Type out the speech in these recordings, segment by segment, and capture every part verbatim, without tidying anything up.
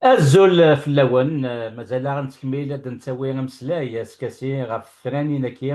Azul fell-awen. Mazal-aɣ nettkemmil ad d-nettawi ameslay askasi ɣef tefranin-agi,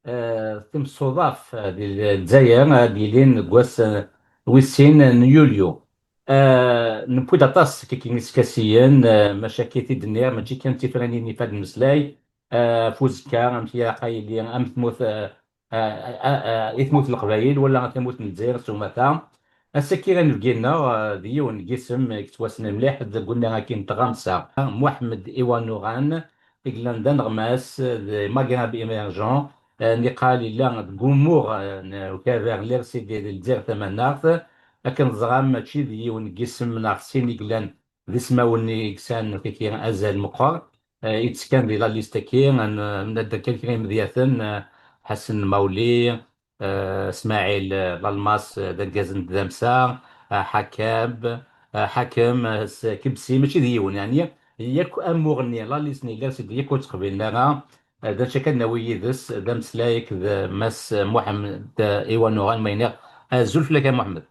eh, timsuḍaf, eh, di Lezzayer, ad d-yilin deg wass, eh, wis sin n yulyu. Eh, newwi-d aṭas n yiskasiyen, eh, maca akka i t-id-nniɣ, mačči kan d tifranin i fad nmeslay, eh, ɣef uzekka, amek ilaq ad yili, am tmurt, eh, eh, eh, eh, i tmurt n Leqbayel wala tamurt n Lezzayer s umata. Ass-agi anebgi-nneɣ, eh, d yiwen n yisem i yettwassnen mliḥ deg unnar-agi n tɣamsa. Muḥemmed Iwanuɣan, i yellan d aneɣmas, eh, d Maghreb Emergent, eh, niqal yella deg umuɣ, eh, n ukabar n l'R C D di Lezzayer Tamaneɣt. Akken teẓram, mačči d yiwen n yisem neɣ sin i yellan d ismawen i yesɛan tiki azal meqqer, eh, i yettekkan di la liste-agi, ad n-, ad n-, kan kra imedyaten, eh, Ḥasen Mawli, eh, Smaɛil, eh, Lalmas, eh, d argaz n tdamsa, eh, Ḥakab, eh, Ḥakem, eh, s-, Kebsi, mačči d yiwen, yeɛni, yakk amuɣ-nni, la liste-nni, la liste yakk ur ttqbilen ara, eh, d acu akka ad nawi yid-s, d ameslay akked, eh, Mass Muḥemmed, eh, Iwanuɣan, ma iniɣ, azul fell-ak a Muḥemmed.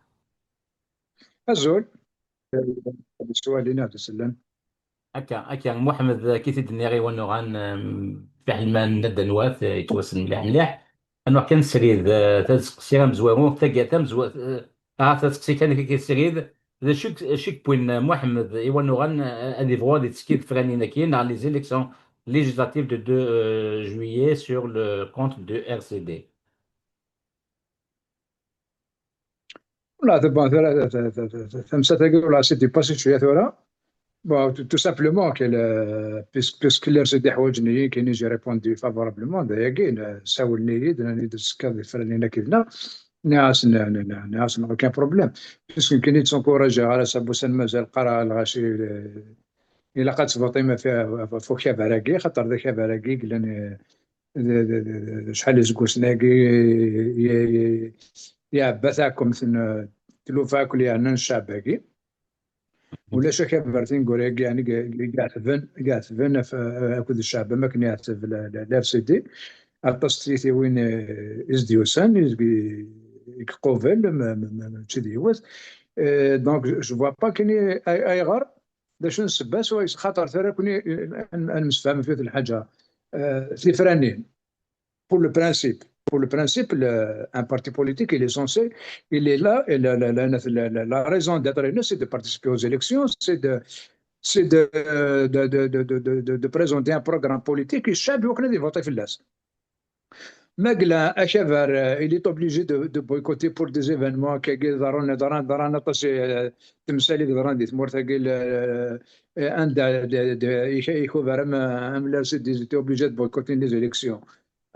Azul. Ad ssuwalin, ad sellen. Akka, akka, Muḥemmed, akka i t-id-nniɣ i Wanuɣan, em, fiḥel ma nenna-d anwa-t, eh, yettwassen mliḥ, mliḥ. Anwa kan srid, eh, taseqsi amezwaru, tagi, tamezwa-, eh, ah, taseqsi kan akka srid. D acu k-, acu k-wwin, eh, Muḥemmed i Wanuɣan, eh, ad yebɣu ad yettekki deg tefranin-agi, neɣ les élections législatives de deux, euh, juillet sur le compte de R C D? Voilà, c'est bon, tura, ta-, ta-, ta-, ta-, tamsalt-agi, voilà, c'est dépassé cwiya tura. Bon, tout, tout simplement, que le, puisque, puisque l'R C D ḥwaǧen-iyi, kini j'ai répondu favorablement, d ayagi, n-, sawlen-iyi-d, nnan-iyi-d, "Tettekkaḍ deg tefranin-agi-nneɣ?" Nniɣ-asen, "Nniɣ-asen, aucun problème." Puisque kini ttsencourageɣ ara s abussan mazal qqareɣ lɣaci, eh, ilaq ad tvuṭim ɣef, ɣef, ɣef ukabar-agi, xaṭer d akabar-agi i yellan, eh, d, d, d, d, d, acḥal iseggasen-agi i, i, i, iɛebba taɛkemt n, eh, tlufa akk yeɛnan ccɛeb-agi. Ulac akabar tineggura-agi, yeɛni, i, i iɛetben, i iɛetben af-, akked ccɛeb am akken iɛeteb la, la, l'R C D. Aṭas n tyitiwin, eh, i s-d-yusan, i s-, i iqubel, ma, ma, ma, mačči d yiwet. Eh, donc, je, je vois pas kini ay-, ayɣer, d acu n ssebba, swayes xaṭer tura kuni, eh, ad, ad nemsefham f yiwet n lḥaǧa. Eh, tifranin, pour le principe, pour le principe, le, un parti politique, il est censé, il est là, et la, la, la, la, la, la raison d'être, c'est de participer aux élections, c'est de, c'est de, de, de présenter un programme politique, et chaque jour, il faut voter. Ma yella akabar, euh, il est obligé de, de boycotter pour des événements, akkagi ḍerrun, ḍran, ḍran aṭas, euh, temsal i yeḍran di tmurt-agi, euh, anda, de, de, ikubar am, am l'R C D, ils étaient obligés de boycotter les élections.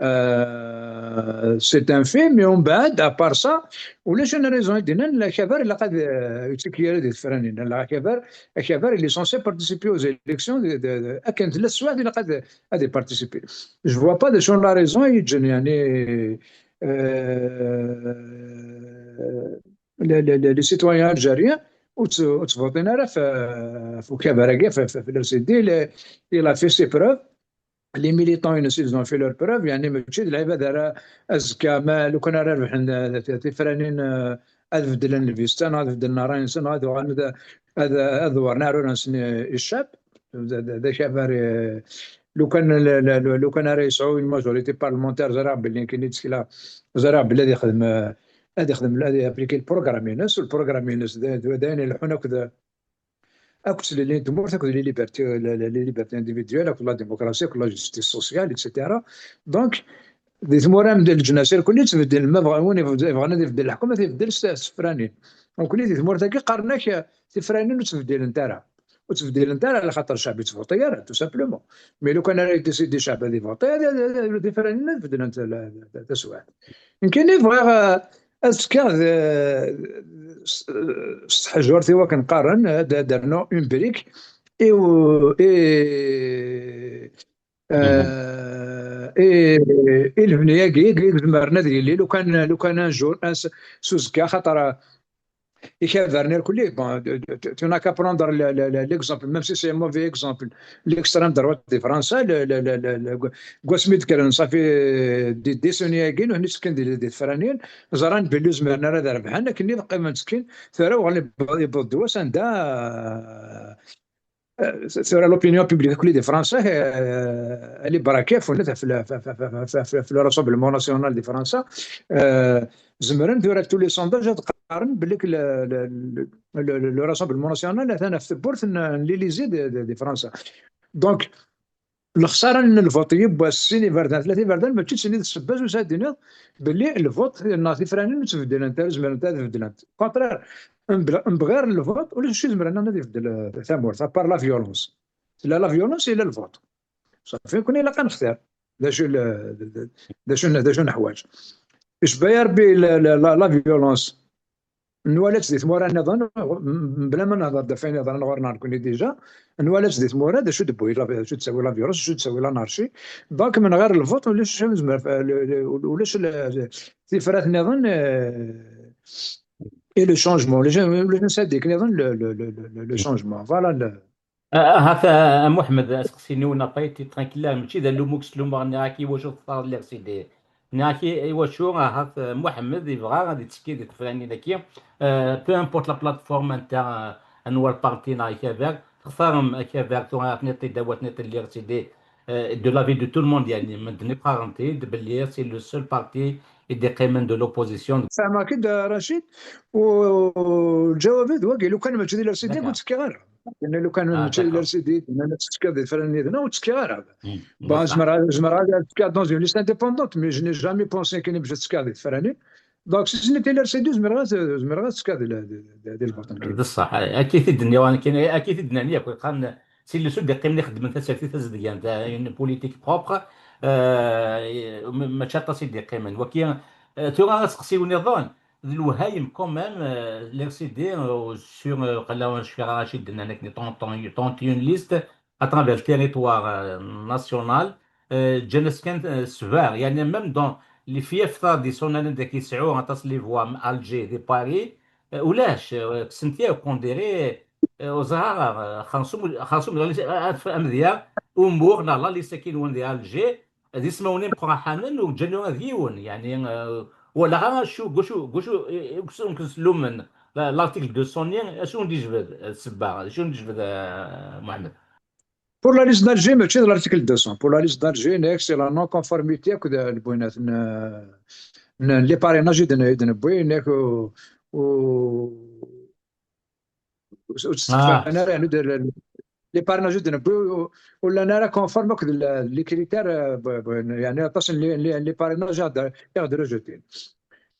Euh, c'est un fait, mais umbeɛd, à part ça, ulac une raison i d-yennan, akabar ilaq ad, euh, yettekki ara di tefranin, akabar, akabar, il est censé participer aux élections, de, de, de, akken tella teswiɛt, ilaq ad, ad y participer. Je vois pas d acu la raison i yeǧǧen, yeɛni, euh, les, les, les, les citoyens algériens ur tt-, ur ttvuṭin ara f, f ukabar-agi, f, f, f l'R C D, il, il a fait ses preuves. Les militants-ines, ils ont fait leurs preuves, yeɛni mačči d lɛibad ara azekka, ma lukan ara rebḥen, euh, tifranin, euh, ad beddlen lbista, neɣ ad beddlen ṛṛay-nsen, neɣ ad uɣalen ad, ad, ad ḍewren aɛrur-nsen i, i ccɛeb. D, d, d akabar, euh, lukan, l, l, l, lukan ara yesɛu une majorité parlementaire, ẓriɣ belli nekkini ttekleɣ, ẓriɣ belli ad yexdem, euh, ad yexdem, ad yappliquer le programme-ines, le programme-ines d, d, d ayen ileḥḥun akked, akked tlelli n tmurt, akked les libertés, les, les, les libertés individuelles, akked la démocratie, akked la justice sociale, et cetera. Donc, di tmura n leǧnas irkelli ttbeddil, ma bɣa-, win yebɣ-, yebɣan ad ibeddel leḥkuma, ad ibeddel s, s tefranin. Donc, di tmurt-agi qqaren-ak, eh, tifranin ur ttbeddilent ara. Ur ttbeddilent ara, ala xaṭer ccɛeb ur yettvuṭi ara, tout simplement. Mais lukan ara yedisidi ccɛeb ad ivuṭi, ad, ad, ad, tifranin ad beddlent la, la, la, taswiɛt. Nekkini bɣiɣ, eh, ad ttekkiɣ d, s, s tḥejurt i wakken qqaren, ad, ad rnuɣ une brique, i, u-, i, eh, i, i lebni-agi, i, i izemren ad yili, lukan, lukan un jour, as-, s uzekka, xaṭer, eh, ikabaren irkelli, bon, de, de, tu, tu n'as qu'à prendre le, le, le, l'exemple, même si c'est un mauvais exemple, l'extrême droite de France, le, le, le, le, le, deg wasmi d-kkren, ṣafi, eh, di décennie-agi, nutni ttekkin di, di tefranin, ẓran belli ur zmiren ara ad rebḥen, akken i qqimen ttekkin, tura uɣalen yewweḍ-d wass anda, tura l'opinion publique akk di Fransa, euh, elle est braquée, ɣef le Rassemblement National di Fransa. Euh, zemren tura tous les sondages ad qqaren belli le, le, le, le Rassemblement National atan ɣef tewwurt n, n l'Élysée di, di, di Fransa. Donc, lexsara n lvuṭ yiwwas, sin iberdan, tlata iberdan, mačči d sin i d ssebba, s ad d-tiniḍ belli lvuṭ neɣ tifranin ur ttbeddilent ara, zemrent ad beddlent. Contraire, mebɣir lvuṭ, ulac acu zemren ad ibeddel, eh, tamurt, à part la violence. Tella la violence, yella lvuṭ. Safi, nekkni ilaq ad nextir d acu, d acu, d acu neḥwaǧ. Icba ya Rebbi la, la, la, la violence. Nwala-tt di tmura nniḍen, mebla ma nehder ɣef wayen yeḍran ɣur-neɣ nekkni déjà, nwala-tt di tmura, d acu d-tewwi la, d acu d-tawi la violence, d acu d-tawi l'anarchie. Donc, mebɣir lvuṭ, ulac acu nezmer, ulac tifrat nniḍen, euh, et le changement, ulac, ulac acu nniḍen, le, le, le, le, le changement. Voilà. Ahat a Muḥemmed, aseqsi-nni-w n'a pas été très clair, mačči d alumuk slumeɣ, nniɣ-ak iwacu textareḍ l'R C D. Nniɣ-ak iwacu, ahat, eh, Muḥemmed yebɣa ad yettekki di tefranin-agi, eh, peu importe la plateforme, anta, eh, anwa lparti neɣ akabar, textarem akabar, tura ad tniḍ-t-id, awa tniḍ-t-id l'R C D, eh, de l'avis de tout le monde, yeɛni medden i qqaren-t-id belli c'est le seul parti i d-iqqimen de l'opposition. Fehmeɣ-k-id, a Racid, u lǧawab d wagi, lukan mačči d l'R C D, ur ttekkiɣ ara. Lukan mačči d l'R C D, nnan-as tettekkiḍ di tefranin yid-neɣ, ur ttekkiɣ ara. Bon, zemreɣ, zemreɣ ad ttekkiɣ dans une liste indépendante, mais je n'ai jamais pensé que je ttekkiɣ di tefranin. Donc, si ce n'était l'R C D, zemreɣ ad, zemreɣ ad ttekkiɣ di, di, di, di lbaṭel. D ṣṣeḥ, akka i t-id-nniɣ, akka i t-id-nnan yakk, qqaren, c'est le seul d-iqqimen ixeddmen tasertit tazedgant, une politique propre, euh, ma-, mačči aṭas i d-iqqimen. Waki, euh, tura aseqsi-w nniḍen, d lwehayem quand même, euh, l'R C D, euh, sur, euh, qella ur cfiɣ ara acu i d-nnan akken, trente, trente et une listes à travers le territoire, euh, national, euh, ǧǧan-as kan, euh, sebɛa, yeɛni même dans les fiefs traditionnels anda k-yesɛu aṭas les voix, Alger, di Paris, euh, ulac, euh, kksen-t yakk, on dirait, euh, ur ẓriɣ ara, euh, xersum, xersum, amedya, umuɣ, neɣ la liste akin wen di Alger, d ismawen imeqraḥanen ur ǧǧan ula d yiwen, yeɛni, euh, walaɣ ara acu, deg wacu, deg wacu, eh, eh, deg wacu i ken-slumen, la-, l'article deux cent un, acu n d-yejbed, eh, ssebba, acu n d-yejbed, eh, Mohamed? Pour la liste d'Alger, mačči d l'article deux cents. Pour la liste d'Alger, nek, c'est la non-conformité akked, eh, lbuynat n, n, n les parrainages i d-, i d-newwi, nek, u, u, ur ttexfan ara, yeɛni, d-, l-, l-, les parrainages i d-newwi ur, ur llan ara conformes akked l-, les critères, euh, b-, b-, yeɛni, aṭas n les, les, les parrainages i ɣ-d-, i ɣ-d-rejetin.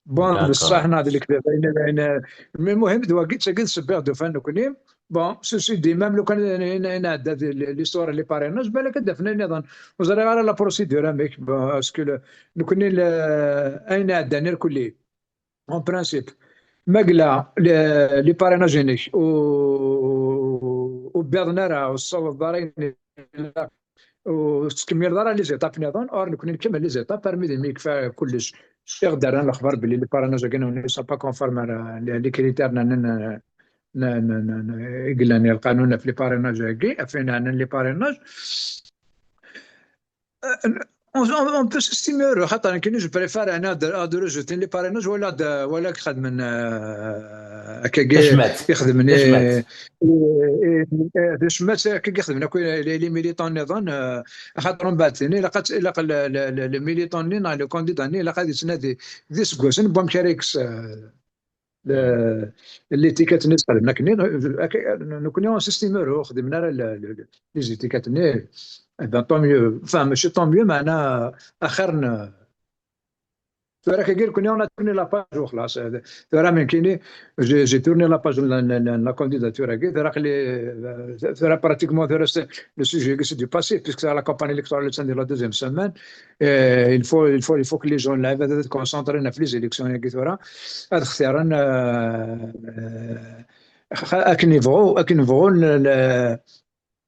Bon, d ṣṣeḥ neɣ d lekdeb, ayen, ayen, mais lmuhim, d wagi, d tagi d ssebba i ɣ-d-ufan nekkni. Bon, ceci dit, même lukan ayen, ayen iɛedda di l-, l'histoire n les parrainages, balak ad d-afen ayen nniḍen. Ur ẓriɣ ara la procédure amek, bon, est-ce que le, nekkni le, ayen iɛeddan irkelli, en principe, ma yella le, les parrainages-inek ur, ur wwiḍen ara, ur tessawḍeḍ ara ayen ilaq, ur tettkemmileḍ ara les étapes nniḍen, or nekkni nkemmel les étapes armi d imi yekfa kullec. I ɣ-d-rran lexbar belli les parrainages-agi ne sont pas conformes ara les, les critères n, n, n, n, n, n, i yellan i lqanun ɣef les parrainages-agi, ɣef wayen yeɛnan les parrainages. Euh, on, on, on peut s'estimer heureux, xaṭer nekkini je préfère, yeɛni, ad, ad rejeter les parrainages wala ad, wala ad xedmen, euh, akkagi, tacmat, ixedmen, tacmat. Eh, eh, eh, tacmat, akkagi ixedmen akk les, les militants nniḍen, euh, xaṭer mbeɛd tini, ilaq ad, ilaq le, le, le, le militant-nni neɣ le candidat-nni ilaq ad yettnadi d iseggasen n wamek ara yekkes, euh, le, l'étiquette-nni sxedmen akken, ak-, nekkni on s'estime heureux, ur xdimen ara le, le, le, les étiquettes-nni, eh ben, tant mieux. Enfin, mačči tant mieux, meɛna axir n, tura akkagi nekkni on a tourné la page u xlas. Tura nekkini, j'ai, j'ai tourné la page n la, la, la, la candidature-agi, tura aql-i, tura pratiquement, tura c'est, le sujet-agi c'est du passé, puisque la campagne électorale est de la deuxième semaine. Eh, il faut, il faut, il faut que les gens, lɛibad ad concentré ɣef les élections-agi tura, ad xtiren, eh, eh, akken yebɣu, akken bɣun, le,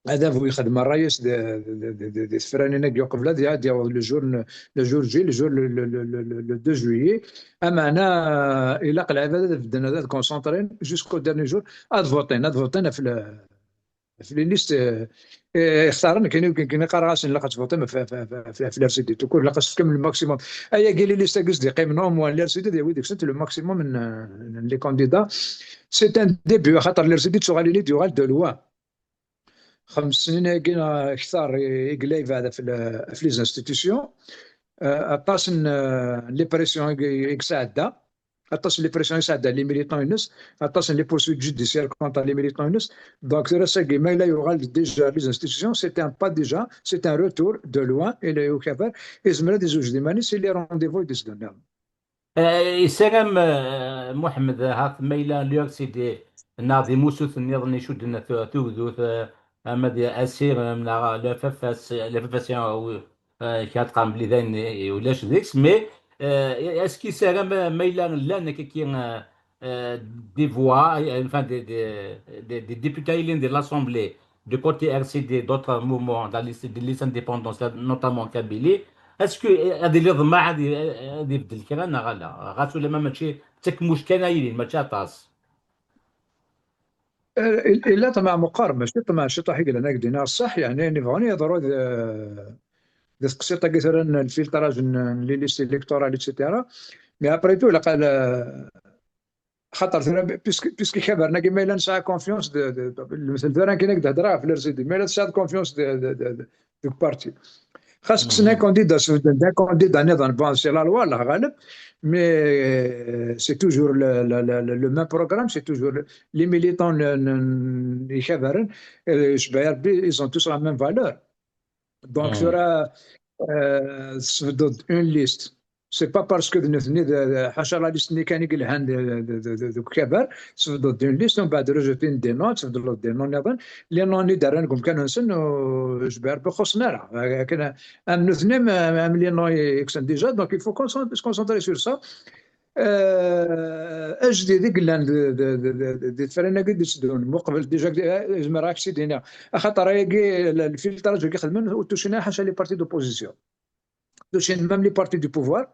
adabu yexdem ṛṛay-is d, d, d, d, d tefranin-agi uqbel ad, ad yaweḍ le jour n, le jour J, le jour, le, le, le, le, le, le deux juillet. Ameɛna, ilaq lɛibad ad bedden, ad, ad concentré jusqu'au dernier jour, ad votin, ad votin ɣef le, ɣef les listes, eh, eh, ixtaren, nekkini, nekkini qqareɣ-asen ilaq ad tvuṭim ɣef, ɣef, ɣef, ɣef, ɣef l'R C D tout court, ilaq ad s-tefkem le maximum. Ayagi, les listes-agi s-d-yeqqimen, au moins, l'R C D ad yawi deg-sent le maximum n, n les candidats. C'est un début, axaṭer l'R C D d tuɣalin i d-yuɣal de loin. xems snin-agi neɣ kter i, i yella yebɛed ɣef le-, ɣef les institutions. Euh, aṭas n, euh, les pressions i, i yesɛedda, aṭas n les pressions i yesɛedda les militants-ines, aṭas n les poursuites judiciaires contre les militants-ines. Donc, tura ass-agi, ma yella yuɣal déjà les institutions, c'est un pas déjà, c'est un retour de loin, et le Ukabar yezmer ad izewǧ d iman-is i les rendez-vous i d-isdun. Eh, yessaram, eh, Muḥemmed, ahat ma yella l'U R C D neɣ d imusuten nniḍen icudden tu-, tugdut, eh, ama d asirem neɣ le F F S, le F F S, eh, kra teqqarem belli dayen, eh, ulac deg-s, mais, eh, est-ce que yessaram, eh, ma yella llan akka, eh, eh, des voix, eh, enfin, des, des, des, des députés élus de l'Assemblée, du côté R C D, d'autres mouvements, dans les, des listes indépendantes, notamment en Kabylie, est-ce que, eh, ad iliḍ ma ad, ad ibeddel kra neɣ ala? Ɣas ulamma mačči d takmuct kan ay yellan, mačči aṭas. Eh, il-, illa ṭṭmeɛ meqqar, mačči ṭṭmeɛ ciṭuḥ i yellan, ad k-d-iniɣ ṣṣeḥ, yeɛni, ayen yebɣun yeḍru d, d teqsiṭ-agi tura n lfiltrage n, n les listes électorales, et cetera. Mais après tout, ilaq ad, xaṭer tura, puisque, puisque Ikabaren-agi ma yella nesɛa confiance de, de, de, lemtel tura nekkini ad k-d-hedreɣ ɣef l'R C D, ma yella tesɛiḍ confiance de, de, de, de, deg parti. Xas kksen un candidat, sbedden d un candidat nniḍen, bon, c'est la loi, Allah ɣaleb, mais, euh, c'est toujours le, le, le, le, le même programme, c'est toujours le, les militants n, n, n Ikabaren, euh, je vais dire, ils ont tous la même valeur. Donc, tura, euh, tesbeddeḍ une liste. C'est pas parce que d nutni, d, d, ḥaca la liste-nni kan i yelhan d, d, d, d, deg Ukabar, tesbeddeḍ une liste, umbeɛd rejeter des noms, tesbeddeḍ des noms nniḍen, les noms-nni d-rran deg umkan-nsen, u jbiɛ Rebbi xuṣṣen ara. Akken am nutni, am, am les noms i kksen déjà, donc il faut concent-, se concentrer sur ça. Euh, ajdid i yellan d, d, d, d, d, di tefranin-agi d-itteddun, muqbel déjà, eh, zemreɣ ad k-tt-id-iniɣ. Axaṭer ayagi, l-, lfiltrage-agi xedmen, ur tucin ara ḥaca les partis d'opposition. Tucin même les partis du pouvoir.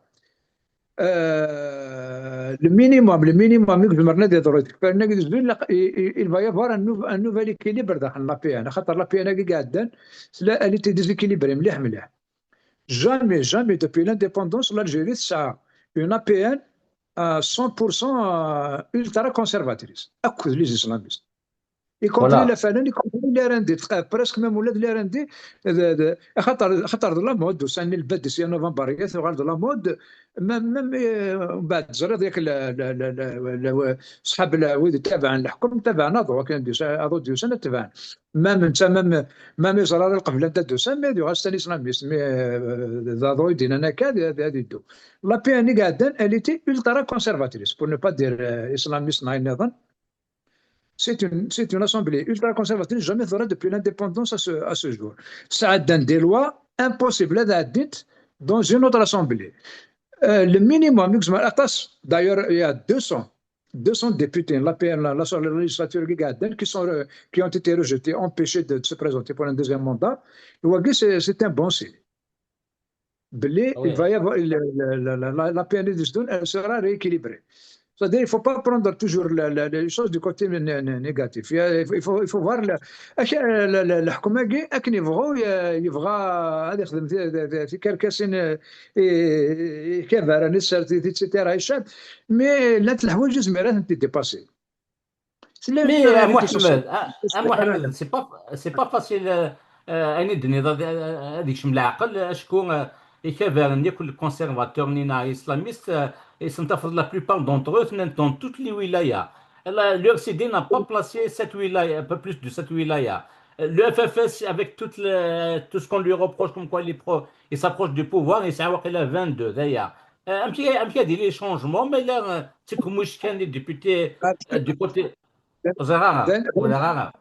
Euh, le minimum, le minimum i izemren ad yeḍru deg tefranin-agi d-itteddun, ilaq, i, i, il va y avoir un nou-, un nouvel équilibre daxel n l'A P N. Axaṭer l'A P N-agi i iɛeddan, tella, elle était déséquilibrée mliḥ, mliḥ. Jamais, jamais depuis l'indépendance, l'Algérie tesɛa une A P N à cent pour cent, euh, ultra-conservatrice, akked les islamistes. Y compris, voilà, la FLN, y compris les R N D, tqa-, presque même ula d les R N D, de, de, axaṭer, axaṭer d la mode, ussan-nni lbedd sya novembre, tuɣal d la mode, même, même, euh, mbeɛd teẓriḍ yak la, la, la, la, la, ṣṣḥab la, wid tabaɛen leḥkem, tabaɛen aḍu, akken d-yusa-, aḍu d-yusan ad tebɛen. Même netta, même, même iẓra lqebla anda d-tusan, mais yuɣal c'est un islamiste, mais, euh, d aḍu i d-yennan akka, ad, ad, ad iddu. L'A P N i iɛeddan, elle était ultra-conservatrice, pour ne pas dire, euh, islamiste neɣ ayen nniḍen. C'est une, c'est une assemblée ultra-conservatrice, jamais teḍra depuis l'indépendance à ce, à ce jour. Sɛeddan des lois impossibles ad ɛeddint dans une autre assemblée. Euh, le minimum, i yezmer aṭas, d'ailleurs, il y a deux cents, deux cents députés, l'A P N, la, la, la législature qui iɛeddan, qui sont, euh, qui ont été rejetés, empêchés de, de se présenter pour un deuxième mandat. Wagi, c'est, c'est un bon signe. Belli, ah ouais, il va y avoir, la, la, la, la, la P N L D S, elle sera rééquilibrée. C'est-à-dire, il faut pas prendre toujours la, la, les choses du côté né-, né-, né-, négatif. Il y a, il faut, il faut, il faut voir le, le, le, le, le حكومة كي، أكن يبغوا، ي-، يبغى هذا يخدم في، في، في، في كركسين، إيه، إيه، كبار، نسر، في، في، et cetera، يشاب. Mais لا تلحوايج زميرات انت ديباسي. Mais, euh, Mohamed, ah, ah, Mohamed, c'est pas, c'est pas facile, euh, euh, ayen i d-tenniḍ, ad, ad, ad ikcem leɛqel, acku, euh, ikabaren yakk, les conservateurs-nni neɣ islamistes, euh, i sent-tafeḍ, la plupart d'entre eux, dans toutes les wilayas. La, l'U R C D n'a pas placé cette wilaya, pas plus de cette wilaya. Euh, le F F S, avec toute le, tout ce qu'on lui reproche, comme quoi il est pro-, il s'approche du pouvoir, il s'est à vingt-deux, d'ailleurs. Euh, un petit, un petit, des changements, mais là, euh, c'est comme je dis, les députés, euh, du côté, Zahara, Zahara.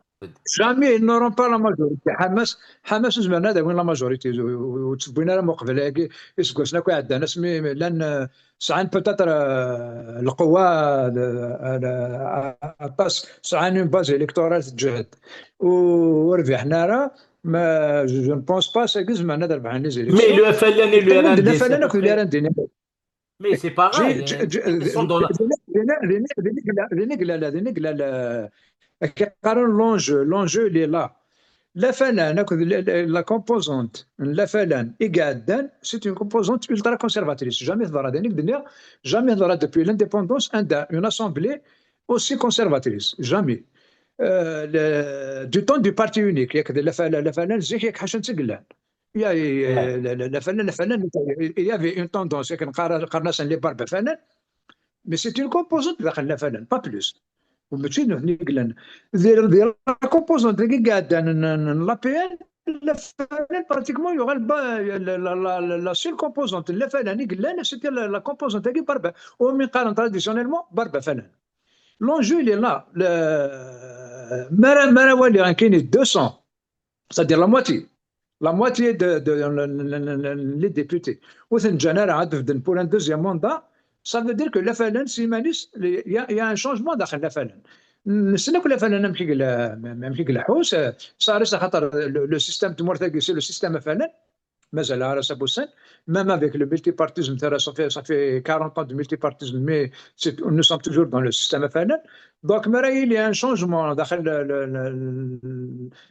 Jamais ils n'auront pas la majorité. Hamas, Hamas, ur zemren ad awin la majorité. Ur, ur, ur ttewwin ara muqbel-agi iseggasen akk iɛeddan. Asmi llan, euh, sɛan peut-être, euh, lqewwa, euh, euh, aṭas, sɛan une base électorale teǧhed. U, ur rbiḥen ara, mais je, je ne pense pas sagi zemren ad rebḥen les élections. Mais le F L N et le R N D, le F L N akked le R N D. Mais c'est pareil, hein. Ils sont dans la... L'enjeu, l'enjeu, il est là. La F L N, la, la, la composante, la F L N, i iɛeddan, c'est une composante ultra-conservatrice. Jamais teḍra, d ayen i k-d-nniɣ, jamais teḍra depuis l'indépendance, anda une assemblée aussi conservatrice. Jamais. euh, le- du temps du parti unique, yak d la Fala, la Fala zik yak ḥaca n tgella. Il y a, euh, la, la, la Fala, la Fala, il y avait une tendance, yak nqar-, nqarn-asen les Barbes Fala, mais c'est une composante daxel la Fala, pas plus. Ou mačči d nutni i yellan. Di, di la composante i iɛeddan n, n, n l'A P N, la Fala, pratiquement, il y aura le ba-, la, la, la, la, la seule composante, la Fala, i yellan, c'était la, la composante qui Barbe, ou mi qqaren traditionnellement, Barbe Fala. L'enjeu, il est là. Le, mi ara, mi ara waliɣ, nekkini deux cents, c'est-à-dire la moitié, la moitié de, de, de, les députés. Ur ten-ǧǧan ara ad bdun pour un deuxième mandat, ça veut dire que la Fala, s iman-is, il y a, il y a un changement daxel la Fala. Nessen akk la Fala amek i yella, amek i yella ḥus, ça reste axaṭer le, le système n tmurt-agi, c'est le système Fala. Mazal ara s abussan, même avec le multipartisme, ça fait, ça fait quarante ans de multipartisme, mais c'est, nous sommes toujours dans le système F L N. Donc, mi ara yili un changement, daxel le, le, le,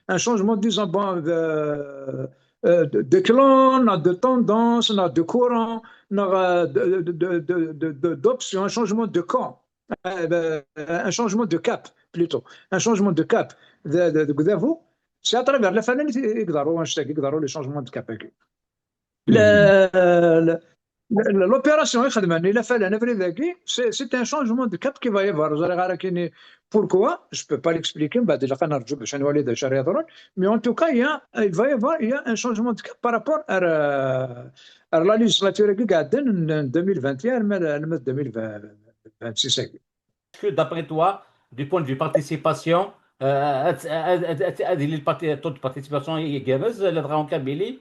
un changement, disons, bon, de, euh, de, de clan, neɣ de tendance, neɣ de courant, neɣ, euh, de, de, de, de, de, de, d'option, un changement de camp, euh, un changement de cap, plutôt, un changement de cap de, de, de, de, c'est à travers la F L N i, i iḍerru annect-agi, i iḍerru le changement de cap-agi. Le, le, le, l'opération i xedmen i la F L N abrid-agi, c'est, c'est un changement de cap qui va y avoir. Ur ẓriɣ ara kini pourquoi, je peux pas l'expliquer, mbeɛd ilaq ad nerǧu bac ad nwali d acu ara yeḍrun, mais en tout cas, il y a, il va y avoir, il y a un changement de cap par rapport à, à la législature-agi i iɛeddan en deux mille vingt et un arma, arma deux mille vingt-six-agi. Est-ce que, d'après toi, du point de vue participation, euh, ad, ad, ad, ad, ad yili le parti-, taux de participation igerrez, ladɣa en Kabylie?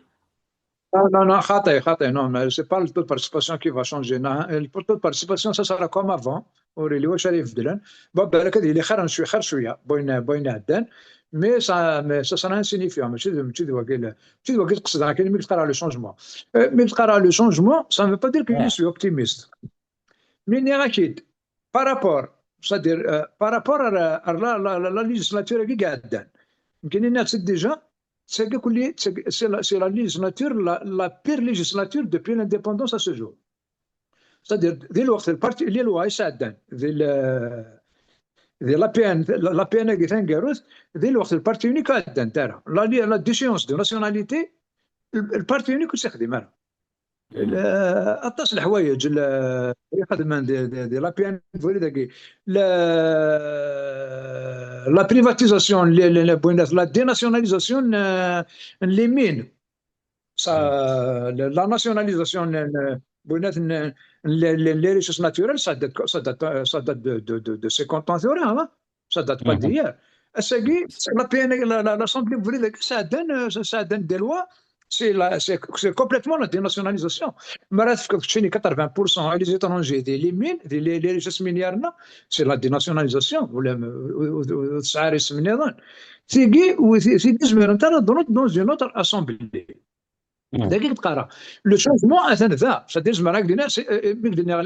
Non, non, non, xaṭi, xaṭi, non, mais c'est pas le taux de participation qui va changer. Non, le taux de participation, ça sera comme avant. Ur yelli wacu ara ibeddlen. Bon, balak ad yili xir n cwi-, xir cwiya, n wayen, n wayen iɛeddan. Mais ça, mais ça sera insignifiant. Mačči d, mačči d wagi, mačči d wagi i d-qesdeɣ, akken mi d-qqareɣ le changement. Euh, mi d-qqareɣ le changement, ça ne veut pas dire que je suis optimiste. Mais nniɣ-ak-id, par rapport, c'est-à-dire, euh, par rapport à la, à la, la, la, la législature-agi i iɛeddan. Nekkini nniɣ-tt-id déjà, c'est que c'est la, c'est la législature, la, la pire législature depuis l'indépendance à ce jour. C'est-à-dire, di lweqt le parti, les lois i sɛeddan, di le, di l'A P N, l'A P N-agi taneggarut, di lweqt le parti unique ɛeddan ara. La, la déchéance de nationalité, le, le parti unique ur tt-ixdim ara. Aṭas n leḥwayeǧ ixedmen di, di, di l'A P N, wali dagi. La, la privatisation, la, la, la dénationalisation n, n les mines. Ça, la, la nationalisation n, n, n les, les, les richesses naturelles, ça date, ça date, ça date de, de, de, de cinquante ans, ça date pas d'hier. Ass-agi, l'A P N, la, la, l'Assemblée, vous voulez, ça donne, ça donne des lois, c'est la, c'est, c'est complètement la dénationalisation. Mais là, ce que quatre-vingts pour cent les étrangers, des, les mines, des, les, les richesses minières, non, c'est la dénationalisation. Ou le, ou, ou, ou, ça reste minière. C'est qui, ou c'est, c'est qui, dans une autre assemblée. Dagi i d-qqareɣ. Le changement atan da. C'est-à-dire, zemreɣ ad k-d-iniɣ,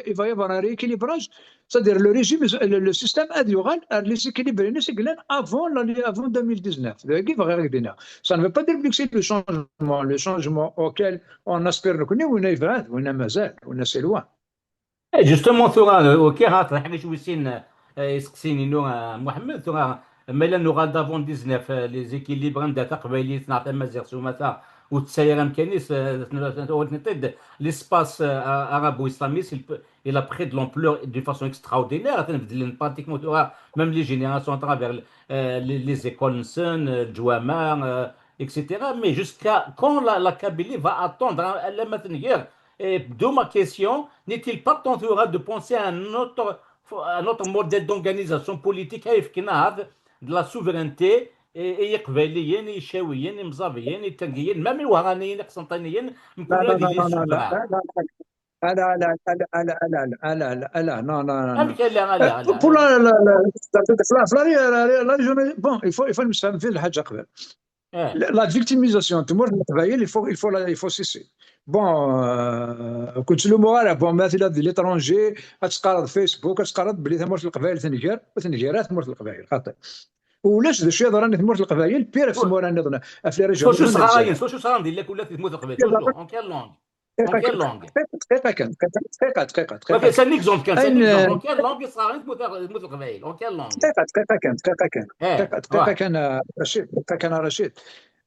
il va y avoir un rééquilibrage. C'est-à-dire, le régime, le, le système ad yuɣal ar les équilibres-ines i yellan avant, avant deux mille dix-neuf. Dagi bɣiɣ ad k-d-iniɣ. Ça ne veut pas dire que c'est le changement, le changement auquel on aspire nekkni, winna yebɛed, winna mazal, winna c'est loin. Eh, justement, tura, euh, ok, ha, ṭṭreḥ-ak wis sin, euh, iseqsiyen-inu, euh, Muḥemmed, tura, ma yella nuɣal d'avant dix-neuf, euh, les équilibres anda taqbaylit neɣ tamaziɣt s umata ur tesɛi ara amkan-is, euh, ur ten-, l'espace, euh, arabo-islamiste, il peut, il a pris de l'ampleur d'une façon extraordinaire, atan beddlen pratiquement tura, même les générations à travers, euh, les, les écoles-nsen, euh, leǧwameɛ, euh, et cetera. Mais jusqu'à quand la, la Kabylie va attendre, hein, alamma tenger? Et d'où ma question, n'est-il pas temps tura de penser à un autre, à un autre modèle d'organisation politique, à de la souveraineté, et, et Iqbayliyen, Icawiyen, Imẓabiyen, Itangiyen, même Iwahraniyen, Iqsenṭiniyen, mkul ad ilin souverain. Ala, ala, ala, ala, ala, ala, ala, non, non, non. Amek ala, ala, ala? Pour la, la, la, la, la, la, la, bon, il faut, il faut نسمي الحاجة قبل. La, la victimisation n tmurt n Leqbayel, il faut, il faut, la, il faut cesser. Bon, euh, كنت تلومو غير, bon, مثلا di l'étranger, ad teqqareḍ Facebook, ad teqqareḍ belli tamurt n Leqbayel tenger, ur tenger ara tmurt n Leqbayel, xaṭi. Ulac d acu yeḍran i tmurt n Leqbayel, pire ɣef tmura nniḍen, ɣef les régions. S wacu sɣayen, s wacu sɣayen di lakul di tmurt n Leqbayel, toujours, en quelle langue? En quelle langue? دقيقة، دقيقة كان، دقيقة، دقيقة، دقيقة، دقيقة. C'est un exemple كان، c'est un أين- exemple. En quelle langue يصرى غير تموت، تموت القبايل؟ En quelle langue? دقيقة، دقيقة كان، دقيقة كان، إيه، دقيقة، دقيقة واه. كان، آه، رشيد، دقيقة كان رشيد.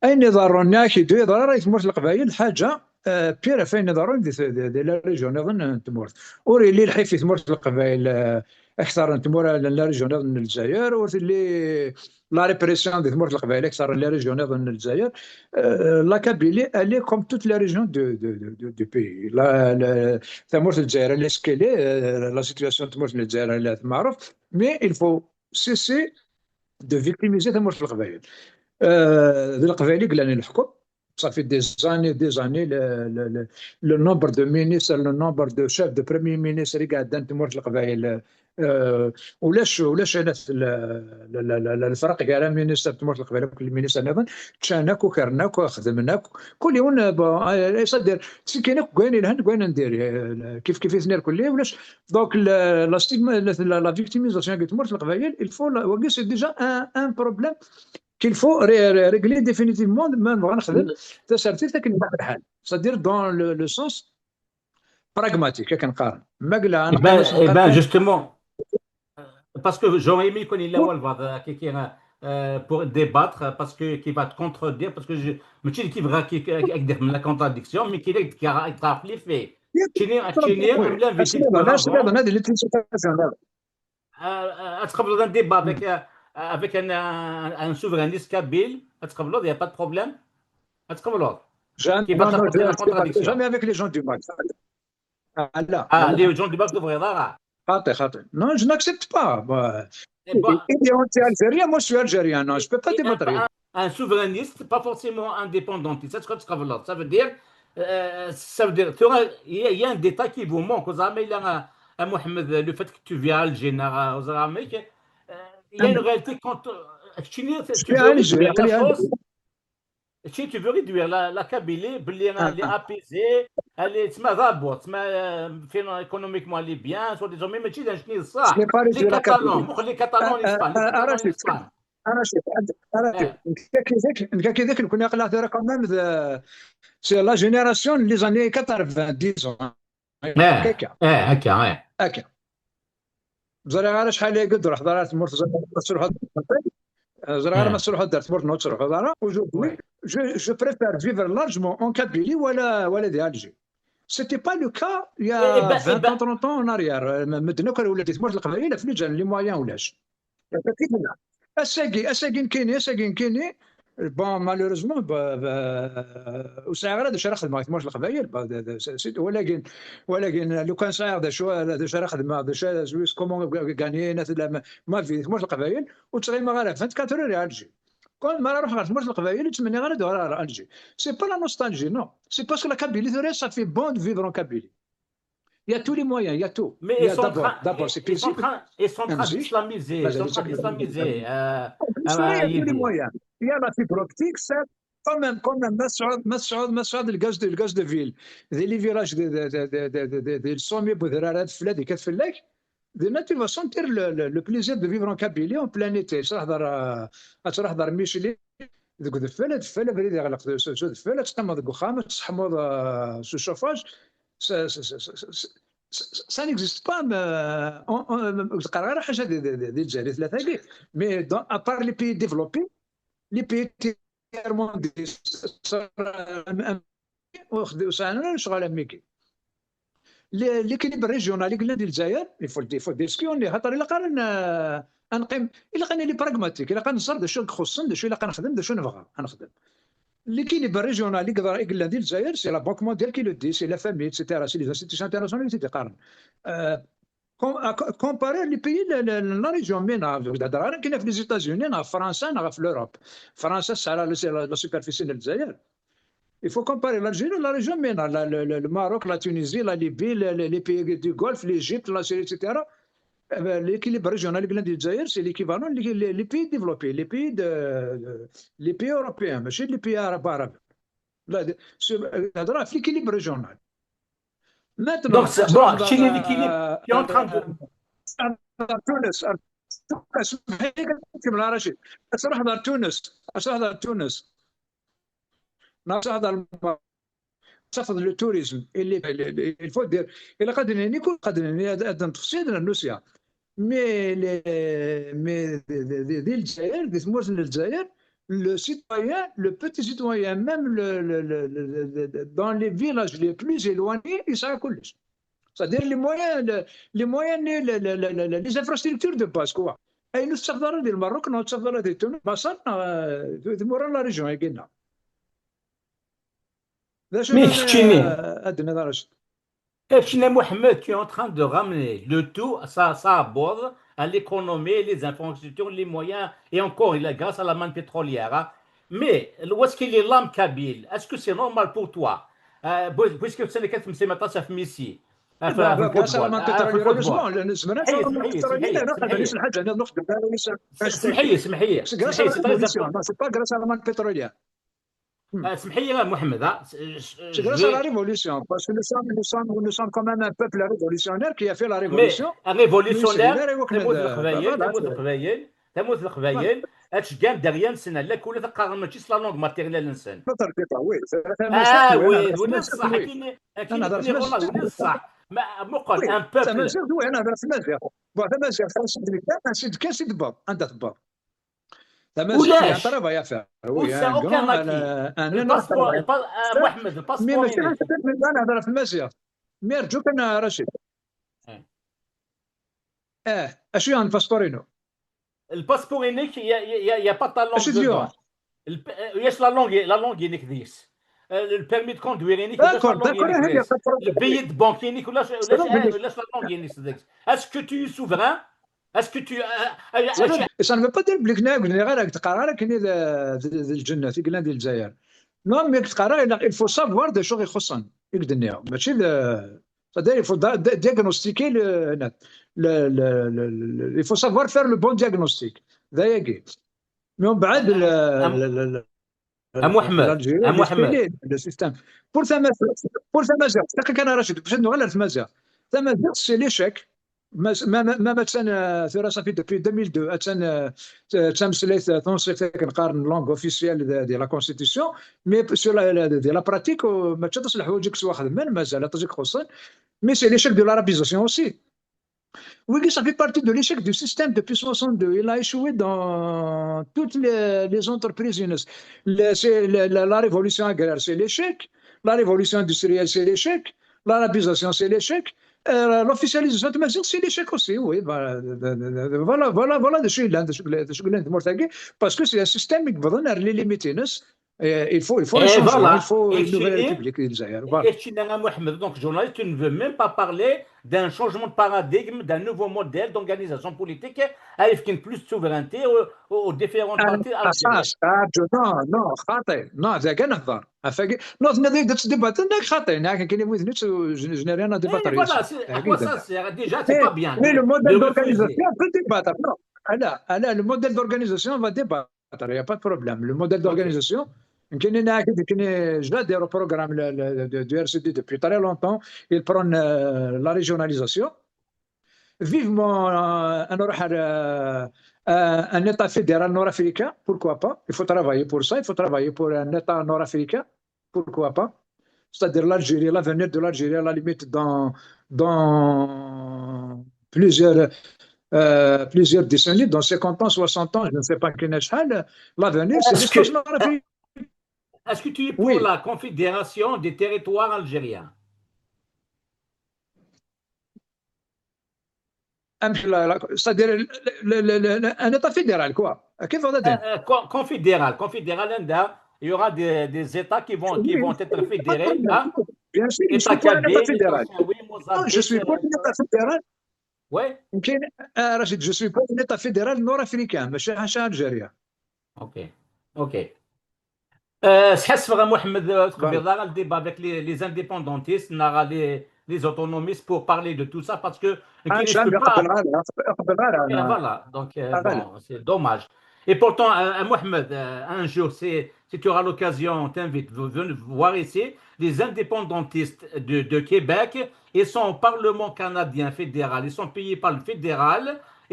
أين يضرون ياكي دو يضرر أي ثمورت القبايل حاجة، آه، بيرا فين يضرون دي، دي، دي لا ريجيون يظن أن تمورت. أوري لي الحيف في ثمورت القبايل، آه، أكثر أن تمورت لا ريجيون يظن الجزائر، أوري لي لا ريبريسيون دي ثمورت القبايل أكثر لا ريجيون يظن الجزائر. آه، لا كابيلي ألي كوم توت لا ريجيون دو، دو، دو، دو، دو بيي. لا، لا، ثمورت الجزائر ألي سكيلي، آه، لا سيتياسيون ثمورت الجزائر ألي معروف. Mais il faut cesser de victimiser ثمورت القبايل. آه، ذي القبايل يقلان الحكم. Ça fait des années, des années, le, le, le, le nombre de ministres, le nombre de chefs de premier ministre اللي قاعد تمورت القبايل. آه، ولاش، ولاش انا في ال-، ال-، ال-، ال-، الفرق كاع مينيستر تمورت القبايل، كل مينيستر نظن تشانك وكرناك وخدمناك كل يوم. آه، صدر تسكينك كوين الهند كوين ندير، آه، كيف كيف يثني كل ولاش. Donc la stigma, la victimisation تمورت القبايل، il faut, وكي c'est déjà un, un problème qu'il faut régler définitivement. ما نبغى نخدم تسرتي تاكل الحال، c'est-à-dire dans le, le sens pragmatique كنقارن. ما قلها Eh ben, eh ben, justement, parce que j'aurais aimé qu'on ait la voix, euh, qui, qui, euh, pour débattre, parce que qui va te contredire, parce que je, ماشي كيف غا كي كي يدير من la contradiction, mais كاين اللي يتعرف les faits. تشيني تشيني ولا هذا اللي تنسى. تقبل un débat avec, euh, avec un, un, un souverainiste kabyle, تقبل, il n'y a pas de problème. تقبل. Jamais, qui va non, non, t'apporter la je ne suis pas- contradiction. Jamais avec les gens du Maghreb. Ah, là, Ah, là. Les gens du Maghreb, tu devrais là. خاطي، خاطي. Non, je n'accepte pas. Moi, Eh ben, il est anti-algérien, moi je suis algérien. Non, je peux pas et un, débattre. Un, un souverainiste, pas forcément indépendantiste. Ça, c'est ce que tu veux. Ça veut dire, euh, ça veut dire, tu vois, il y, a- il y a un détail qui vous manque. Vous avez là, euh, Mohamed, le fait que tu viens à Alger, euh, vous avez, euh, il y a une réalité quand, euh, tu, tu Je suis veux à Alger, réduire la à Alger. chose. Si tu veux réduire la, la Kabylie, بلي elle est apaisée, elle est, تسمى, d'abord, تسمى, euh, fin-, économiquement, elle est bien, soi-disant, mais ماشي هذا شنو صح. Je n'ai pas Les réduit la Catalans, Kabylie. مخ les Catalans en Euh, Espagne, les euh, Catalans en Rachid, Espagne. Rachid, Rachid, نكا كي ذاك، نكا كي ذاك نكون يقلع ترى quand même, c'est la génération les années quatre-vingt-dix ans. اه، اه، هكا، اه. هكا. زرا غير شحال يقدر حضرات مرت زرا غير ما تروح دار تمرت، تروح دار. Aujourd'hui, je, je préfère vivre largement en Kabylie ولا ولا دي Alger. C'était pas le cas il y a vingt ans, trente ans en arrière. مدنا كان ولادي تمرت القبائل في لجان les moyens ولاش. اساكي اساكي نكيني اساكي نكيني. Bon, malheureusement, وسعي غير هذا الشيء راه خدمه تمرت القبائل. ولكن ولكن لو كان سعي هذا شو هذا الشيء راه خدمه هذا الشيء زويس كومون غاني ما في تمرت القبائل. وتغيما غير vingt-quatre heures يا Alger. كون ما راه روح غير تمرت القبائل وتمني غير دور على Alger. C'est pas la nostalgie, non. C'est parce que la Kabylie, ça fait bon de vivre en Kabylie. Il y a tous les moyens, il y a tout. Mais Il y ils a sont en d'abord, train, d'abord, ils, c'est ils sont en paisible. train, ils sont en train d'islamiser, ils sont en train d'islamiser. Euh, Bien sûr, il y a tous les moyens. Il y a la fibre optique, ça, quand même, quand même, Massoud, Massoud, Massoud, le gaz de, le gaz de ville. Des, les villages de, de, de, de, de, de, de, le sommet, Boudrara, de Flad, de Kafellak, de là, tu vas sentir le, le, le plaisir de vivre en Kabylie en plein été. Ça, euh, ça, Michelet, deg udfel, adfel, abrid iɣleq s, s, s udfel, ad teqqimeḍ deg uxxam, ad tesseḥmuḍ, euh, s chauffage. Ça, ça, ça, ça, ça, ça, ça n'existe pas, mais, euh, on, on, ur teqqar ara ḥaǧa di, di, di, di Lezzayer tlata-agi. Mais dans, à part les pays développés, les pays tiers-mondistes, ur xd-, ur sɛin ara lecɣal am wigi. L-, l'équilibre régional i yellan di Lezzayer, il faut, il faut dire ce qu'on est, xaṭer ilaq ara n-, ad neqqim, ilaq ad nili pragmatique, ilaq ad nẓer d acu i ixuṣṣen, d acu ilaq ad nexdem, d acu nebɣa ad nexdem. L'équilibre régional i yeḍra-, i yellan di Lezzayer, c'est la Banque mondiale qui le dit, c'est la famille, et cetera, c'est les institutions internationales qui t-id-iqqaren. Euh, com-, à co-, comparer les pays, la, la, la région MENA, ur d-heddeṛ ara kan ɣef les États-Unis, neɣ ɣef Fransa, neɣ ɣef l'Europe. Fransa tesɛa la, la, la superficie n Lezzayer. Il faut comparer l'Algérie et la région MENA, la, le, le, le Maroc, la Tunisie, la Libye, le, le, les pays du Golfe, l'Égypte, la Syrie, et cetera. Eh ben, l'équilibre régional i yellan di Lezzayer, c'est l'équivalent, les, les, les pays développés, les pays de, de, les pays européens, ماشي les pays arabes, arabes. Là, de, sur, euh, هضرة في l'équilibre régional. Maintenant, Donc, c'est, bon, chez l'équilibre, tu es en train de تونس، تونس، كمل رشيد. تروح دار تونس، تروح دار تونس. ناس هذا الم-، tafeḍ le tourisme, il faut dire, ilaq ad nini kul, ad nini ad neṭṭef sya ad nernu sya. Mais les, mais di Lezzayer, di tmurt n Lezzayer, le citoyen, le petit citoyen, même le, le, le, le, le, dans les villages les plus éloignés, yesɛa kullec. C'est-à-dire les moyens, le, les moyens, les, les, les, les, les infrastructures de base, quoi. Ayen ur tettafeḍ ara di Lmerruk, neɣ ur tettafeḍ ara di Tunis, Maṣer, neɣ, euh, di tmura n la région-agi-nneɣ. D acu Mais nniḍen, keččini, euh, ad d-nniḍ ara keččini a Muḥemmed, tu es en train de ramener le tout, ça, ça aborde à l'économie, les infrastructures, les moyens, et encore, il est grâce à la manne pétrolière, hein. Mais, où est-ce qu'il est l'âme kabyle? Est-ce que c'est normal pour toi? Euh, puis- puisque c'est le cas de Messi, euh, Bah, bah, grâce à la football, manne euh, pétrolière, football. Heureusement, لأن زمان اسمح لي، la manne اسمح لي، pétrolière, اسمح لي، أنا ما نقدرش نحاجة، أنا نقدر، أنا ليس- اسمح لي، اسمح لي، c'est grâce اسمح à لي، la c'est très révolution, important. non, c'est pas grâce à la manne pétrolière. آه، اسمح لي يا محمد، ها. C'est grâce à la révolution, parce que nous sommes, nous sommes, nous sommes quand même un peuple révolutionnaire qui a fait la Mais révolution. un révolutionnaire, Mais c'est tamurt n la Leqbayel, voilà, tamurt n c'est- Leqbayel, tamurt n Voilà. Leqbayel, ad tgan derrière-nsen, ala kul ad qqaren mačči s la langue maternelle-nsen. Notre débat, oui, c'est la Ah oui, oui, أنا oui, هضرت صح. oui. كاين أنا هضرت كاين والله oui, صح. ما مقل Oui, un peuple. تمازيغ، oui, أنا هضرت تمازيغ. Bon, تمازيغ، c'est de كان، c'est de كان، c'est de باب، عندها باب. تمازيغ، il y a un ولاش؟ travail à faire. Oui, وسا un اوكان grand, لاكي. un, un énorme الباسبور، travail. البا-، آه، محمد، Mais الباسبور ماشي هناك. غير أنا هضرت تمازيغ. Mais أرجوك أنا رشيد. إيه. اه، اشو يعني الباسبور هنا؟ الباسبور هناك، il y a, il y a, il y a pas ta langue اشو ديو؟ dedans. الب-، آه، ياش la langue، la langue هناك ديس. آه، le permis de conduire هناك، ولاش la D'accord, langue d'accord، هناك هي ديس. pas de problème. Le billet de banque هناك، ولاش، ولاش، C'est bon, آه، mais- ولاش la langue هناك ديس. Est-ce que tu es souverain? Est-ce que tu, euh, euh, Ça ne veut pas dire بلي كنا قلنا غير راك تقرا راه كاين ذا الجنه في قلنا ديال الجزائر. Non, mais تقرا، il faut savoir des choses يخصن يقدنيها ماشي ذا. C'est-à-dire, il faut da- da- diagnostiquer le, le, le, le, le- le- il faut savoir faire le bon diagnostic. داياكي. Mais on بعد أم- أم أحمد، l'Algérie, أم أحمد. Le système. Pour تمازيغ، pour تمازيغ، دقيقة كان رشيد، باش نغير تمازيغ. تمازيغ, c'est l'échec. ما ما ما ما تسان ثورة صافي depuis deux mille deux تسان تسان سليت تنصيف كنقارن langue officielle de, de la constitution, mais sur la, la, de la pratique, ما تشطش الحوايج كسوا خدمين مازال تجيك خصن. Mais c'est l'échec de l'arabisation aussi. Oui, ça fait partie de l'échec du système depuis soixante-deux. Il a échoué dans toutes les, les entreprises. Le- c'est le- la, la révolution agraire, c'est l'échec. La révolution industrielle, c'est l'échec. L'arabisation, c'est l'échec. Euh, l'officialisation de Mazir, c'est l'échec aussi. Oui, voilà, voilà, voilà, voilà, de chez l'Inde, de chez l'Inde, parce que c'est un système qui va donner les limites. Et il faut, il faut un Et changement, voilà. Il faut Et une nouvelle chez- république, Zaïre. Voilà. Et Chine, Mohamed, donc journaliste, tu ne veux même pas parler d'un changement de paradigme, d'un nouveau modèle d'organisation politique, avec une plus de souveraineté aux, aux différents Ah, partis ah, ça, algériens. ça, je- non, non, خاطئ. Non, c'est qu'un affaire. Affaire que- non, c'est des débats, c'est خاطئ. Je n'ai rien à débattre. Eh, voilà, c'est- à quoi ça sert? Déjà, c'est Mais- pas bien Mais de- le modèle de d'organisation, refuser. On peut débattre. Non, là, là, le modèle d'organisation, on va débattre. Il n'y a pas de problème. Le modèle d'organisation, كاين هنا كاين déjà des programmes du R C D depuis très longtemps. Ils prennent euh, la régionalisation. Vivement euh, un, euh, un État fédéral nord-africain, pourquoi pas? Il faut travailler pour ça, il faut travailler pour un État nord-africain, pourquoi pas? C'est-à-dire l'Algérie, l'avenir de l'Algérie, à la limite, dans, dans plusieurs, euh, plusieurs décennies, dans cinquante ans, soixante ans, je ne sais pas quel âge, l'avenir, c'est Est-ce que- l'espace nord-africain. Est-ce que tu es pour Oui. La confédération des territoires algériens? أمشي لا- لا- C'est-à-dire le- le- le- le- un État fédéral, quoi. كيف هذا؟ Euh, euh, con- confédéral, confédéral, عندها, il y aura des, des États qui vont, qui Oui, vont être oui, fédérés, oui, hein? Bien sûr, je État suis pour un État kabyle, fédéral. État saoui, Non, je suis Mozambique, pour un État fédéral. Ouais, يمكن آه، رشيد، je suis pour un État fédéral nord-africain, ماشي حاشا Algérie. Ok, ok. Euh, سحسفغ محمد، euh, تقبل le débat avec les, les indépendantistes, نرى les, les autonomistes pour parler de tout ça parce que آه، كاين شعبي، استقرار. قبل غير، قبل غير Et أنا. Voilà, donc euh, Ah, voilà. Bon, c'est dommage. Et pourtant, euh, Mohamed, euh, un jour, c'est- si tu auras l'occasion, on t'invite, vous venez voir ici, les indépendantistes de, de Québec, ils sont au Parlement canadien fédéral, ils sont payés par le fédéral,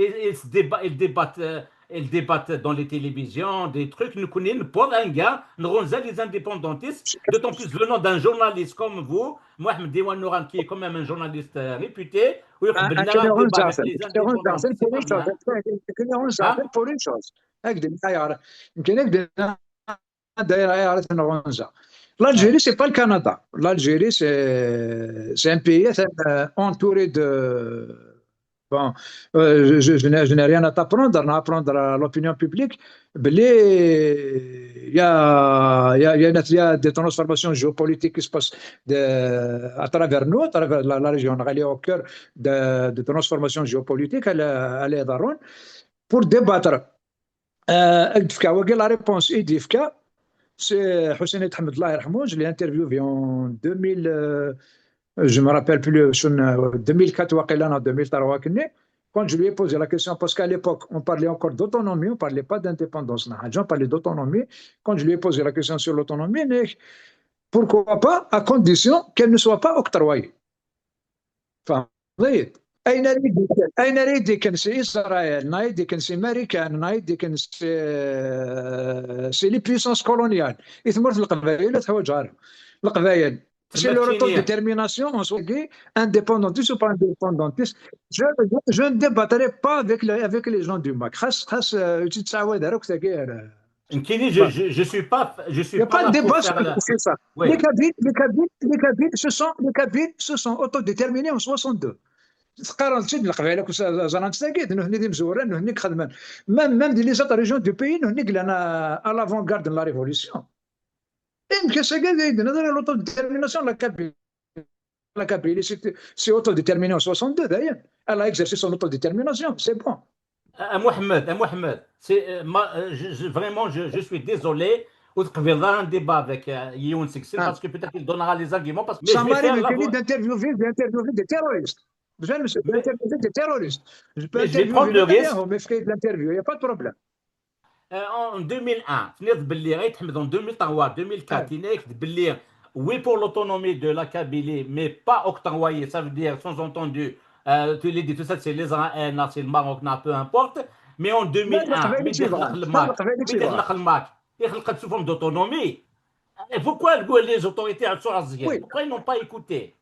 et ils, se déba- ils débattent euh, Ils débattent dans les télévisions, des trucs, nekkni newweḍ anga nɣunza les indépendantistes, d'autant plus venant d'un journaliste comme vous, Mohamed Diwan Nouran, qui est quand même un journaliste euh, réputé, ur iqebbel ara débat avec les indépendantistes. C'est pas bien. Hein? Pour une chose. هكذا، يمكن هكذا. داير غير على تنغنزة. L'Algérie, c'est pas le Canada. L'Algérie, c'est c'est un pays entouré de. Bon, euh, je, je, je n'ai rien à t'apprendre, à apprendre à l'opinion publique. Il y a, il y a, il y a des transformations géopolitiques qui se passent de, à travers nous, à travers la, la région. On est au cœur de, de transformations géopolitiques. Elle, elle est dans pour débattre. Euh, la réponse est c'est Hussein Ahmed, je l'ai interviewé en deux mille, euh, je me rappelle plus, deux mille quatre ou deux mille trois. Quand je lui ai posé la question, parce qu'à l'époque, on parlait encore d'autonomie, on ne parlait pas d'indépendance, on parlait d'autonomie. Quand je lui ai posé la question sur l'autonomie, pourquoi pas, à condition qu'elle ne soit pas octroyée. Enfin, oui. اين راه يديكن اين راه يديكن سي اسرائيل نايديكن سي ماريكان نايديكن سي سي لي بيسونس كولونيال اثمر في القبائل تحوج عارف القبائل c'est le retour de détermination en soi indépendantiste ou pas indépendantiste. Je, je ne débattrai pas avec les, avec les gens du MAK. خاص خاص تتساوى داروك تاكير. Nkini, je, je, je suis pas, je suis Il n'y a pas de débat sur ça. Les Kabyles, les Kabyles, les Kabyles se sont, les Kabyles se sont autodéterminés en soixante-deux. تقارن تشد القبائل كو زرانت تاكيد نهني دي مزورين نهني خدمان même même des les autres régions du pays نهني قلنا à l'avant-garde de la révolution. Et que c'est que l'autodétermination de la Kabylie. La Kabylie s'est s'est autodéterminée en soixante-deux, d'ailleurs. Elle a exercé son autodétermination, c'est bon. Euh, Mohamed, euh, Mohamed, c'est euh, ma- euh, je- je- vraiment, je, je suis désolé. Ou de faire un débat avec euh, Youn Sexy, Ah. Parce que peut-être il donnera les arguments. Parce que mais Ça je vais m'arrive faire la d'interviewer voix- d'interviewer d'interviewer des terroristes. Je vais d'interviewer des terroristes. Je peux Mais je vais interviewer prendre le Netanyahou, risque. Mais je fais de l'interview, il n'y a pas de problème. Euh, en deux mille un, tenir de Bellier, deux mille trois, deux mille quatre, Ah. Tenir de Bellier, oui pour l'autonomie de la Kabylie, mais pas octroyée, ça veut dire sous-entendu, euh, tu l'as dit, tout ça, c'est l'Israël, non, c'est le Maroc, non, peu importe. Mais en deux mille un, لا، لا، mais c'est vrai. دخل لا، الماك، لا، c'est mais vrai. دخل الماك، يخلق sous forme d'autonomie. Et pourquoi le- les autorités à Sourasien, Oui. Pourquoi ils n'ont pas écouté?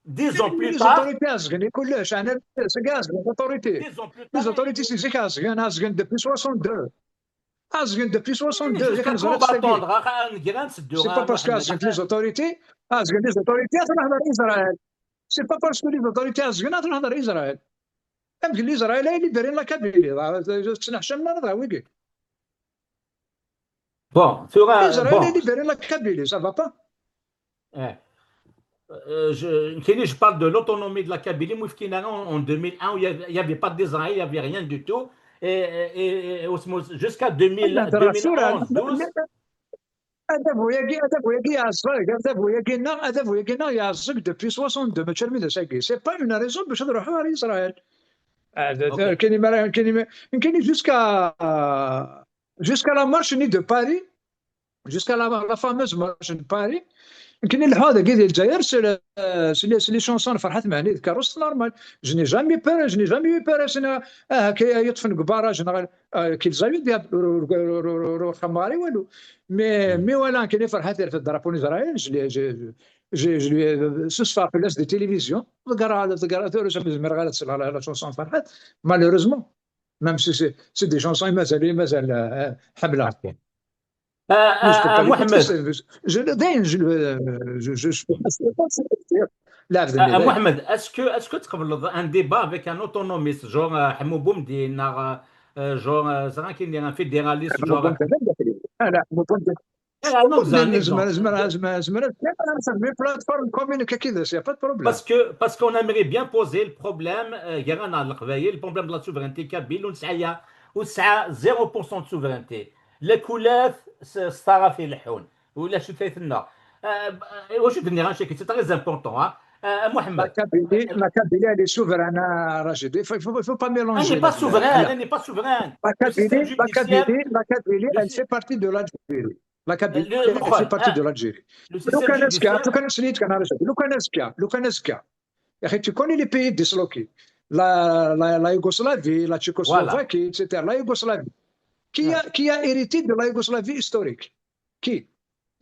Dix ans plus Les tard, autorités, أزغن يقول له شحال هذا، c'est gaz, les autorités. dix ans plus Les tard, autorités, c'est gaz, أزغن depuis soixante-deux. أزغن depuis soixante-deux, jusqu'à كان quand زرعت va ساكي. Attendre? Ah, نقرا نسدو، C'est ah, pas parce que Mohamed, أزغن les autorités, أزغن les autorités تنهضر إسرائيل. C'est pas parce que les autorités أزغن تنهضر إسرائيل. يمكن les Israéliens libéré la Kabylie. تسنى حشام نهضر ويقي. Bon, tu vois, Israël bon, a libéré la Kabylie, ça va pas. eh, euh, je, Kenny, je parle de l'autonomie de la Kabylie. Moufkina, en, en deux mille un, il n'y avait, il y avait pas d'Israël, il n'y avait rien du tout. Et, et, et, et jusqu'à deux mille, لا، ترى الصورة، deux mille onze, douze. هذا بوياكي هذا بوياكي يعزق هذا بوياكي نا هذا بوياكي نا يعزق depuis soixante-deux ماشي من ساكي c'est pas une raison باش نروحوا على اسرائيل. Ok. كاين ما كاين ما كاين jusqu'à jusqu'à la marche ni de Paris, jusqu'à la, la fameuse marche de Paris. كاين اللي هذا كي الجزائر c'est les chansons فرحات معني كاروس normal. Je n'ai jamais peur, je n'ai jamais eu peur. اه كي يطفن قباره général كي الزايد يا خماري والو. Mais mais voilà كاين فرحات في الدرابو الاسرائيلي. Je lui ce soir في des télévisions ذكر ذكر ثورة زمير غير على la chanson فرحات. Malheureusement, même si c'est des chansons مازال مازال حملها. آه، آه، محمد. Je, je, je, je, je, je, je, آه، محمد, est-ce que, est-ce que تقبل un débat avec un autonomiste, genre euh, حمو بومدين, euh, genre euh, زعما كاين un fédéraliste, genre لا, لا, حمو بومدين. آه، non, c'est un زعما exemple. زعما زعما زعما زعما plateforme commune كذا, c'est pas de problème. Parce que, parce qu'on aimerait bien poser le problème, euh, كاع رانا القبايل, le problème de la souveraineté kabyle, ونسعى, ونسعى zéro pour cent de souveraineté. لكولات ستارا في لحون ولا شو ثيثنا. واش درنا غنشي كي c'est très important, ها. محمد. La Kabylie, la Kabylie, elle est souveraine, Rachid. Il faut, faut, faut pas mélanger. Elle n'est pas souveraine, elle n'est pas souveraine. La Kabylie, la Kabylie, la Kabylie, elle fait partie de l'Algérie. La Kabylie, elle fait partie de l'Algérie. لو كان اسكا لو كان سنيت كان لو كان اسكا لو كان اسكا يا اخي, tu connais les pays disloqués. la, la, la Yougoslavie, la Tchécoslovaquie, et cetera. La Yougoslavie. Qui a, qui a hérité de la Yougoslavie historique? Qui?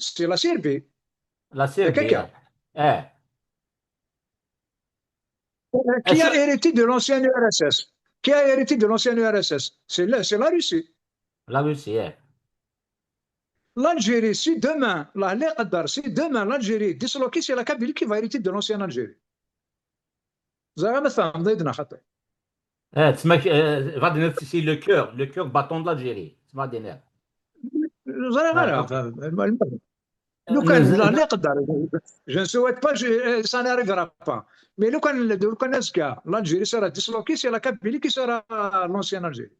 C'est la Serbie. La Serbie. Quelqu'un. Eh. Qui a hérité de l'ancienne U R S S? Qui a hérité de l'ancienne U R S S? C'est la, c'est la Russie. La Russie, eh. L'Algérie, si demain, la, la Qatar, si demain l'Algérie est disloquée, c'est la Kabylie qui va hériter de l'ancienne Algérie. Vous avez فهمت؟ Eh, c'est le cœur, le cœur battant de l'Algérie. C'est لو كان لا نقدر. Je ne souhaite pas, je, ça n'arrivera pas. Mais لو كان لو كان l'Algérie sera disloquée, c'est la Kabylie qui sera l'ancienne Algérie.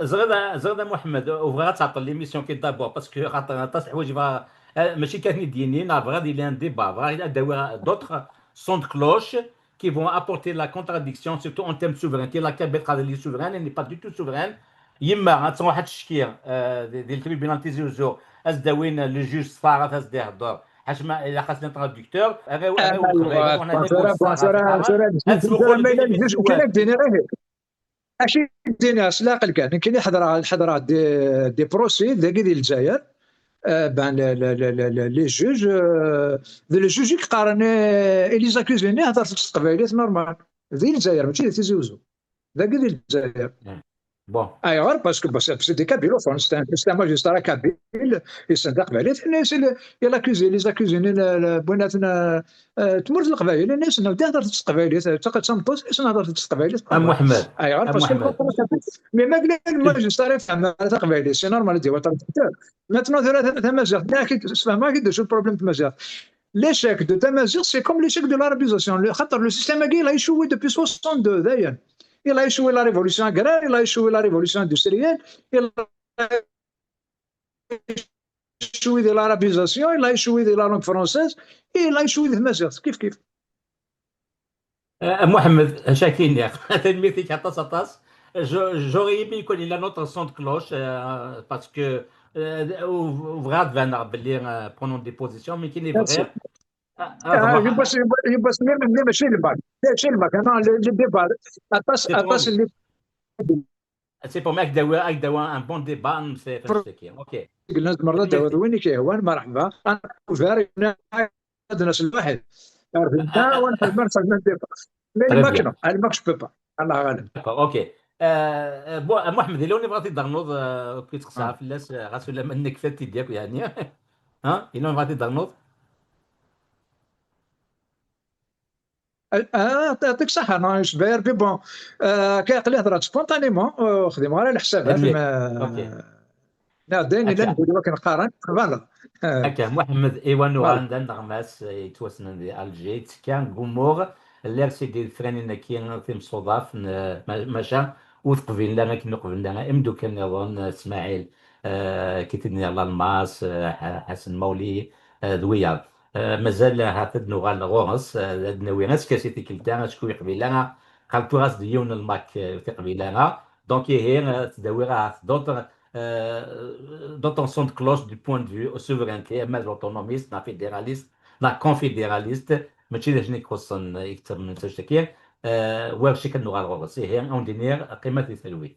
زغدا زغدا محمد، وبغا تعطل l'émission كي d'abord parce que خاطر aṭas الحوايج بغا، ماشي كان يديني، نا بغا دي لان ديبا، بغا داوي d'autres sons de cloche qui vont apporter la contradiction, surtout en termes de souveraineté. La Kabylie قال لي souveraine, elle n'est pas du tout souveraine. يما غتروح تشكي دي التريبينال تيزي وزو، از داوين لو جوج صفارات، از دي هضر حاش ما الا خاصني traducteur. اش ديني؟ اش ديني؟ اصلا قال كان كاين حضره حضره دي بروسي داكي ديال الجزائر. بان لي جوج، لي جوج يقارن لي زاكوزيني هضرت تقبايليت نورمال. ديال الجزائر ماشي ديال تيزي وزو. داكي ديال الجزائر. Bon. ايغار باسكو بس سي دي كابيلوفون، سي ان ماجسترا كابيل، يسند قبالي، يسند لي زاكوزيني بويناتنا تمورت القبايل، الناس نبدا هضرت تقبايلي، تقدسم بوز، الناس نهضرت تقبايلي. ام محمد. ايغار باسكو مي ما قلنا الماجسترا يفهم تقبايلي، سي نورمال دي وطن. Maintenant ثلاثة تمازيغ، لا كي تفهم ما كي شو البروبليم تمازيغ. L'échec de Tamazight, c'est comme l'échec de l'arabisation. Le خاطر le système il a échoué depuis soixante-deux داير. Il a échoué la révolution agraire, il a échoué la révolution industrielle, il a échoué de l'arabisation, il a échoué de la langue française, et il a échoué de Tamazight. كيف كيف. محمد شاكين يا تنميتك عطاس عطاس. J'aurais aimé يكون لنا notre son de cloche parce que وبغا تبان باللي prenons des positions mais كاين بغير. يبقى يبقى ماشي الباك، ماشي الباك، انا لي ديبا عطاس عطاس اللي C'est pour moi que d'avoir un bon débat. Ok. قلنا المره داوود وين كيهوان مرحبا. انا كوفير الناس الواحد. عارف انت وانا خدمه نخدم ديبا. مي الماكينه الماكش بوبا. الله غالب. اوكي. محمد الا وني بغيتي تغنوض كي تقصها في الناس غاسو لما انك فات ديالك يعني. ها الا وني بغيتي تغنوض. اه يعطيك الصحة. انا شبير بي بون. آه كيعقلي هضرات سبونتانيمون. آه خدمة على الحساب. اوكي. لا داين الا نقول لك نقارن فوالا. هكا محمد ايوان وغاندان نغماس يتوسنن دي الجي تكان قمور. اللي رسي دي فرانين كي في مصوضاف ماشا. وثقبين لنا كي نقبل لنا امدو كان يظن اسماعيل. آه كي تدني الله الماس آه حسن مولي. آه ذويا. مازال هاتد نوغال غورس، آه، ناوي غير سكاسي تيكلتا، شكون يقبل لنا، قال تو راس ديون الماك، آه، تقبل لنا. دونك إيه، آه، تداوي راه دوطر، آه، دوطر سون كلوش دو بوين دو في سوفرينتي، اما لوتونوميست، نا فيدراليست، نا كونفيدراليست، ماشي ذا شنو يخصن اكثر من تشتكي. آه، وير شي كنوغال غورس، إيه، اون دينير، قيمة ثلوي.